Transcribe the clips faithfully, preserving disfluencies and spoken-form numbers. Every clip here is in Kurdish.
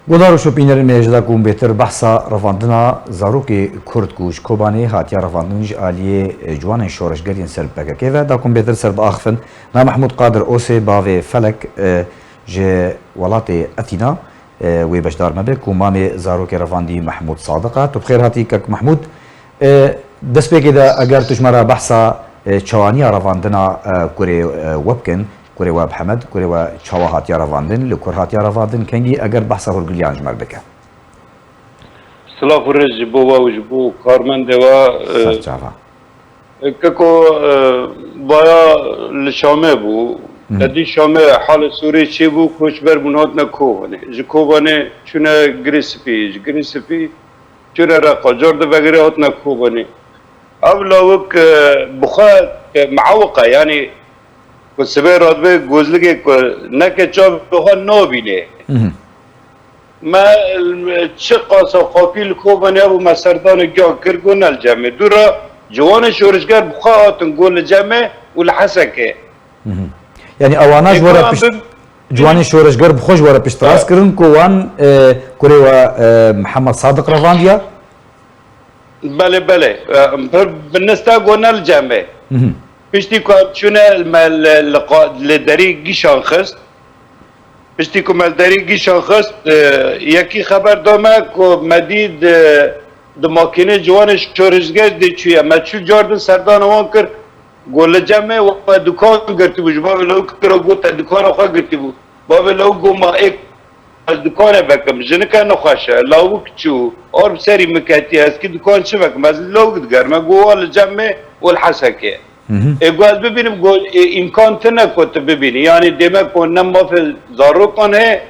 Guhdar û şopînerên me ji da ku bêtir behsa revandina zarokê Kurd ku ji Kobanê hatiye revandin ji aliyê, e, ciwanên şoreşger yên ser bi P K K ve, da ku bêtir ser biaxifin. Na Mehmûd Qadir Osê bavê Felek, e, ji welatê Etîna, e, wê beşdar me be ku mamê zarokê revandî Mehmûd Sadiq e. Tu bi xêr hatî kek Mehmûd. E, destpêkê de eger tu ji me re behsa, e, çawaniya revandina, e, kurê, e, we bikin, kurê we bi Hemed, kurê we çawa hatiye revandin, li kur hatiye revandin, kengî eger behsa hûrgiliyan ji me re bike. Silav û rêz ji bo we û ji bo karmendê we, e, Serçava. Keko, e, vaya li Şamê bû. Hı. Te dî Şamê halê Sûrê çêbû, koçber bûn hatine Kobanê. Ji Kobanê çûne Girê Spî, ji Girê Spî çûne Reqa. Car di vegirê hatine Kobanê. Ev lawik, e, bi xwe, e, miawiq e, yanî ku sibê radibê gozligê ku neke çavê xwe nabînê. Hı hı. Me, çi qasa xapî li Kobanê hebû, me serdanê giya kir, got ne li cem e. Dû re ciwanê şoreşger bi xwe hatin, got li cem e û li Hesekê. Hı hı. Yanî ewana ji we re pişt, ciwanên şoreşger bi xwe ji we re piştrast kirin ku wan, e, kurê we, e, Mihemed Sadiq revandiya? Belê, belê. E, pir bi nista got ne li cem e. Hı hı. Piştî ku em çûne me li, li qa-, li derî gîşan xist. Piştî ku me li derî gîşan xist, e, yekî xeber da me ku me dî di, di makînê ciwanê şoreşger dê çûye. Me çû car din serdana wan kir. Got li cem e, we dukan girtibû, ji bavê lawik kira got te dukana xwe girtibû. Bavê lawik got ma ê ez dukane vekim, jinike nexweş e, lawik çû, ar bi serî min ketiye, ez kî dukan çi vekim, ez li lawik digerim. Me got wa li cem e û li Hesekê. Hı hı. Ê, got ez bibînim, got, ê, îmkan tune ku tu bibînî. Yanî dême ku ne mafê zarokan heye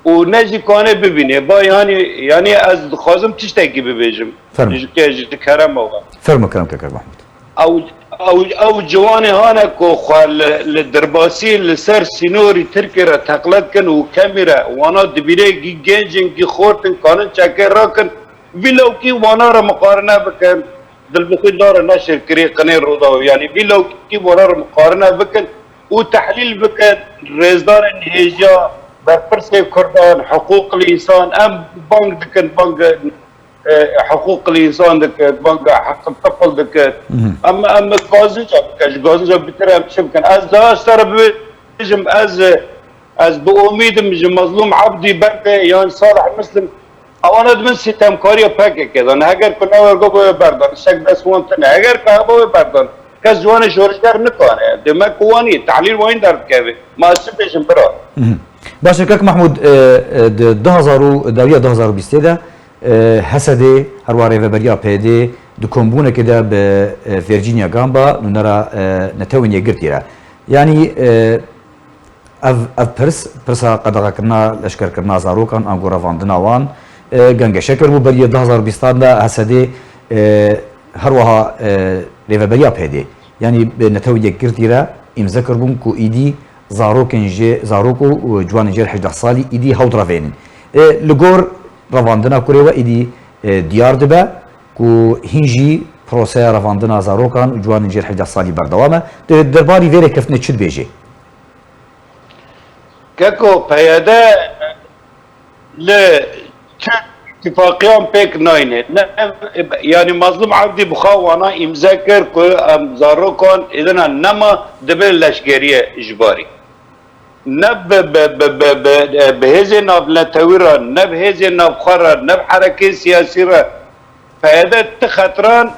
û ne jî kanê bibînê. Ba yanî, yanî ez dixwazim tiştekî bibêjim. Fermo. Ji ke-, ji kerema we. Fermo kerem keke Mahmud. Ew, ew, ew ciwanê hane ku xwe li, li derbasî li ser sînorî Tirkiyê re teqlet kin û kemî re wana dibîne gî gencên gî xortin kanin çekê rakin. Vî lawkî wana re miqarine bikin. Dilbixwîn dare neşir kirî qinê Rûdaw. Yanî vî lawkî wana re miqarine bikin û tehlîl bikin. Rêzdarên hêja berpirsê Kurdan, hiqûqil însan, em bang dikin, bang, e, hiqûqil însan dikir, bang heqil tifl dikir. Mhm. Em, em gazinca bikin, ji gazinca bitir em çi bikin? Ez daha ji te re bibêjim, ez, ez bi omîd im ji Mezlûm Ebdî berde yan Salih Muslim. Ewana di bin sitemkariya P K K de ne. Heger ku ne wergo bê berdan, şek dest wan tine. Heger ku heba wê berdan, kes ciwanê şoreşger nikane. Demek ku wanî, tehlîl wayîn derdikeve. Ma ez çi bêjim bira? Mhm. Baş e, kek Mahmud, e, e, di du hazar û, dawiya du hazar û bîstê de, e, H S D, herwa rêveberiya P Y D, di kombûnekê de bi, e, Virginia Gamba, nûnera, e, Netewên Yekgirtî re. Yanî, e, Ev, ev pirs, pirsa qedexekirina, leşkerkirina zarokan, ango revandina wan, e, gengeşe kiribû. Berî du hazar û bîstan de H S D, e, herweha, e, rêveberiya P Y D, yanî bi Netewên Yekgirtî re îmze kiribûn ku îdî zarokên jê, zarok û, û ciwanên jêr hejdeh salî îdî hewt re vênin. E, li gor revandina kurê we îdî, e, diyar dibe ku hîn jî proseya revandina zarokan û ciwanên jêr hejdeh salî berdewam e. Tu derbarî vê rêkeftinê çi dibêjî? Keko, P Y D li tu îtifaqiyan pêk nayne. Ne, yanî Mazlûm Ebdî bi xwe wana îmze kir ku em zarokan êdina nema dibin leşkeriyê ji barî. Ne bi, bi, bi, bi, bi, bi hêzên navnetewî re, ne bi hêzên navxwe re, ne bi herekên siyasî re, P Y D ti xetiran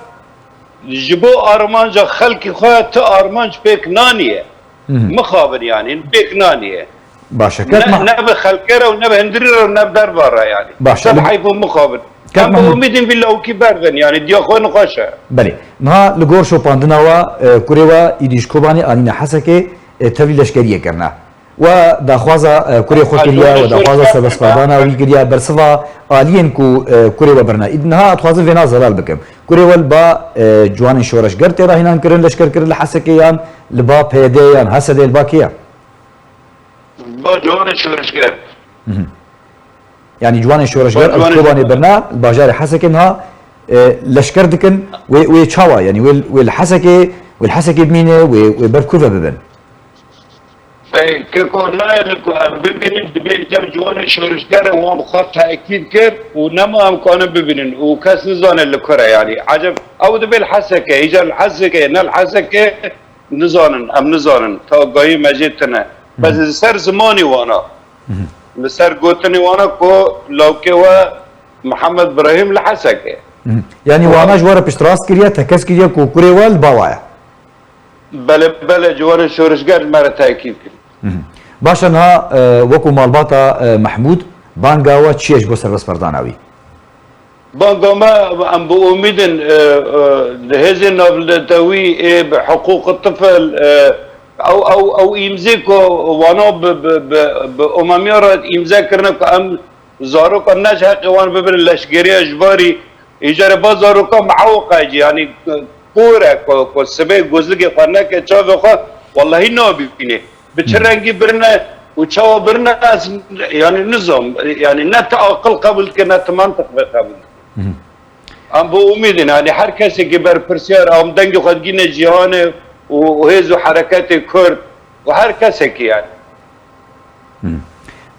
ji bo armanca xelkî xwe ti armanc pêk naniye. Mhm. Mixabin yanî pêk naniye. Baş e. Ne, Kek Mah- ne bi xelkê re û ne bi hundirî re û ne bi derva re yanî. Baş e. Te bi heyf û mixabin. Kek Em bi Mahmud. Umîdin vî lawkî berdin yanî diya xwe nixweş e. Belê. Niha li gor şopandina we, e, kurê we îdî ji Kobanê anîne Hesekê, e, tevlî leşkeriyê kirine. We daxwaza, e, kurê xwe kiriye, we daxwaza serbestxwedana wî kiriye, bersiva aliyên ku, e, kurê we birine. Îd niha ez dixwazim vêna zelal bikim. Kurê we li ba, e, ciwanên şoreşger tê rahînan kirin, leşker kirin li Hesekê yan li ba P Y D yan H S D li ba kê ye? Li ba ciwanên şoreşger. Mhm. Yanî ciwanên şoreşger, Ba ew ciwanên Kobanê birine, li bajarê Hesekê niha, e, leşker dikin, wê, wê çawa? Yanî wê, wê li Hesekê, wê li Hesekê bimîne, wê, wê ber ku ve bibin? Ey, keko nayê li ku em bibînin, dibê cem ciwanê şorişger e, wan bi xwe tekîd kir û nema em kanin bibînin û kes nizane li kur e, yanî. Eceb, ew dibê li Hesekê, îcar li Hesekê, ne li Hesekê, nizanin, em nizanin, ta gahî me jê tune. Bes li ser zimanî wana, li ser gotinê wana ku lawkê we Mihemed Birahîm li Hesekê. Yanî wana ji we re piştrast kiriye, tekez kiriye ku kurê we li ba wa ye. Belê, belê, ciwanên şorişger ji me re tekîd kir. Baş e, niha, e, wekû malbata, e, Mehmûd, banga we çi ye ji bo serbestberdana wî? Banga me, em bi umîd in, e, e, di hêzên navnetewî ê bi hiqûqê tifl, e, ew, ew, ew îmzê ku wana bi, bi, bi, bi umemiya re îmze kirine ku em zarokan ne ji heqê wan bibirin leşgeriya ji barî, îcarê ba zarokan bi ew qecî, yanî kor e ku, ku sibê gozligê xwe neke çavê xwe, wellahî nabînê. Bi çi rengî birine û çawa birine, ez, yanî nizam, yanî ne ti aqil qebûl dike, ne ti mantiq vê qebûl dike. Em bi umîd in, yanî her kesekî berpirsiyar, em dengê xwe digîne cîhanê û, û hêz û hereketê Kurd û her kesekî, yanî.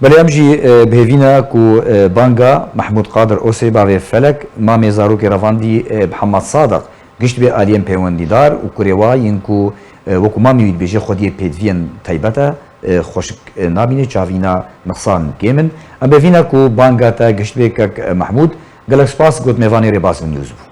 Belê, em jî, e, bi hêvî ne ku, e, banga Mehmûd Qadir Osê bavê Felek, mamê zarokê revandî, e, Mihemed Sadiq, gişt bê aliyên peywendîdar û kurê wa yên ku, e, wekû mamê wî dibêje xwediyê pêdiviyên taybet e, e, xweşik, e, nabîne, çavîna nixsan kêm in. Em bi hêvî ne ku banga te gişt bê kek, e, Mehmûd. Gelek spas, got mêvanê Rêbaz News bû.